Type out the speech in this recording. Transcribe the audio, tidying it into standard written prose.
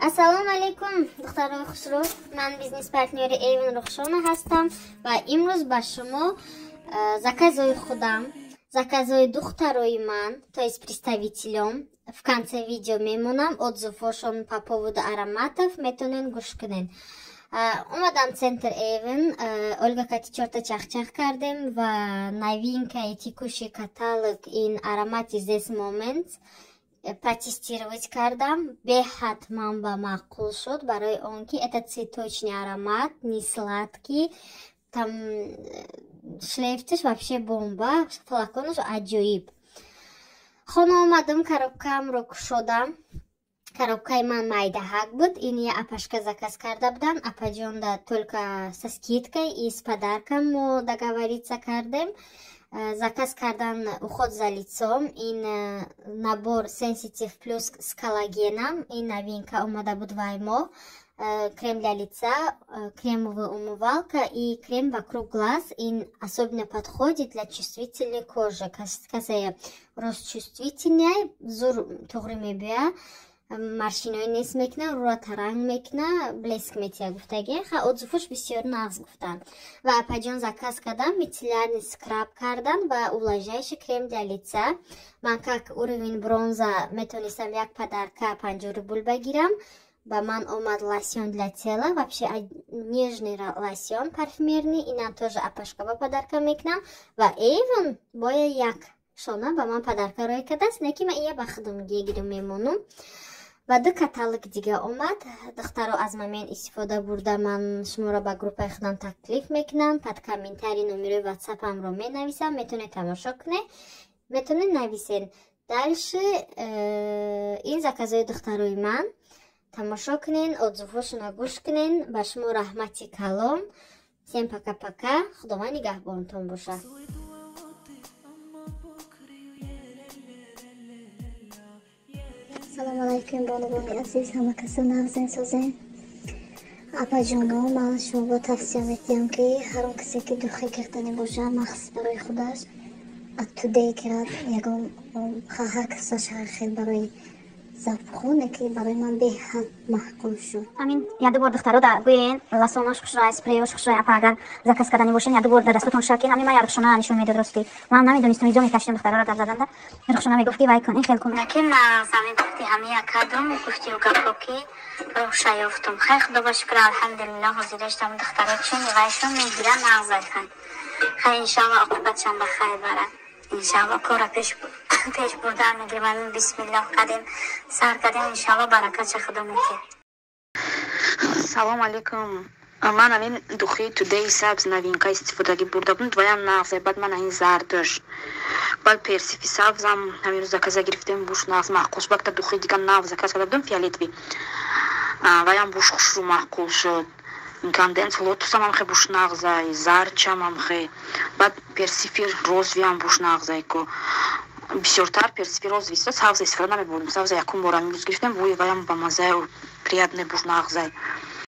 Ассалому алайкум, духтарои хушрӯ. Ман бизнес-партнёри Эйвон Рухшона ҳастам ва имрӯз ба шумо заказои худам, заказои духтарои ман, то есть представителём, в конце видео мемонам отзывошон по поводу ароматов, метонен гӯш кунен. Омадам центр Эйвен, Ольга кати чорта чахчах кардем ва новинкаи текущий каталог, ин аромати This Moment, протестировать кардам. Беҳад ман ба маъқул шуд, барои он ки это цветочный аромат, не сладкий, там шлейфташ вообще бомба, флаконаш аҷоиб. Хона омадам, коробкаамро кушодам. Коробкаи ман майдаҳак буд. Ин я апашка заказ карда будам. Апаҷонда только со скидкой и с подарком мо договориться кардем. Заказ кардан уход за лицом, ин набор Sensitive Plus с коллагеном, ин новинка омада буд вай мо, крем для лица, кремовая умывалка и крем вокруг глаз. Ин особенно подходит для чувствительной кожи. Касае рост чувствительная, зур туғри мебиёя, морщинои нест мекуна, рӯра таранг мекуна, блеск метия гуфтаги. Ха, отзывош бисёр нағз гуфтанд. Ва апаҷон заказ кардам мицеллярный скраб кардан ва увлажняющий крем для лица. Ман как уровень бронза метонистам як подарка 50 рубл багирам. Ба ман омад лосьон для тела, вообще нежный лосьон парфюмерный. Инам тоже апашка ба подарка мекунам. Ва Эйвон боя як шона ба ман подарка рӯй кардааст, не ки ман ия ба худам гиру мемонам. Ва ду каталог дига омад. Духтаро, аз момент истифода бурда, ман шуморо ба группаи худам таклиф мекунам. Под комментарий номерои ватсапамро менависам, метавонед тамошо кунед, метавонед нависед. Дальше ин заказои духтарои ман, тамошо кунен, отзывҳошонро гӯш кунен. Ба шумо раҳмати калом. Всем пока пока, Худованд нигаҳбонтон бошад. Салому алайкум, бонувони азиз, ҳама касо нағзен, созен. Апаҷоно, ман шуморо тавсия медиҳам, ки ҳар он касе ки духи гирифтанӣ бошад, махсус барои худаш, Today гирад. Ягон ҳар касаш ҳар хел барои завқхоне, ки барои ман беҳад маъқул шуд. Ҳамин яду бор, духтаро, да гӯен, лосонош хушрай, спреёш хушрай. Апа, агар заказ карданӣ бошен, яду бор да дастотон шакин. Ҳамин ман Рухшона нишон медод. Рости, ман намедонистам, изо мекашидам духтароро гап заданда. Рухшона мегуфт, ки вай кун, ин хел кун. Лекин ҳамин гуфти, ҳамин якадум гуфтию гапҳо, ки рӯҳша ёфтум. Хай, Худо ба шукр, алҳамдулиллоҳ. Ҳозираштам, духтаро чун вайшон мегиран, нағзай. Хай, хай, иншалло, оқибатшам ба хайр барад, иншалло. Кора пеш бурдан мегирем. Ҳамин бисмиллоҳ кардем, сар кардем, иншалло, баракатша Худо метиҳад. Салому алейкум. Ман ҳамин духи Today сабз новинка истифодагӣ бурда будам, ваям нағзе. Баъд ман ҳамин зардаш, баъд персифи сабзам ҳамин рӯз заказа гирифтем, буш нағз, маъқул шуд. Баъд духи дига нав заказ карда будам, фиолетовый, ваям буш хушрӯ, маъқул шуд. Incandescent Lotusам ҳамхе буш нағзай, зарчам ҳамхе, баъд персифи розовыйам буш нағзай ко. Бисёртар персифи розовый, сабза истифода намебурдем. Сабза якум бор ҳамин рӯз гирифтем, бӯи ваям ба маззаи приятный, буш нағзай.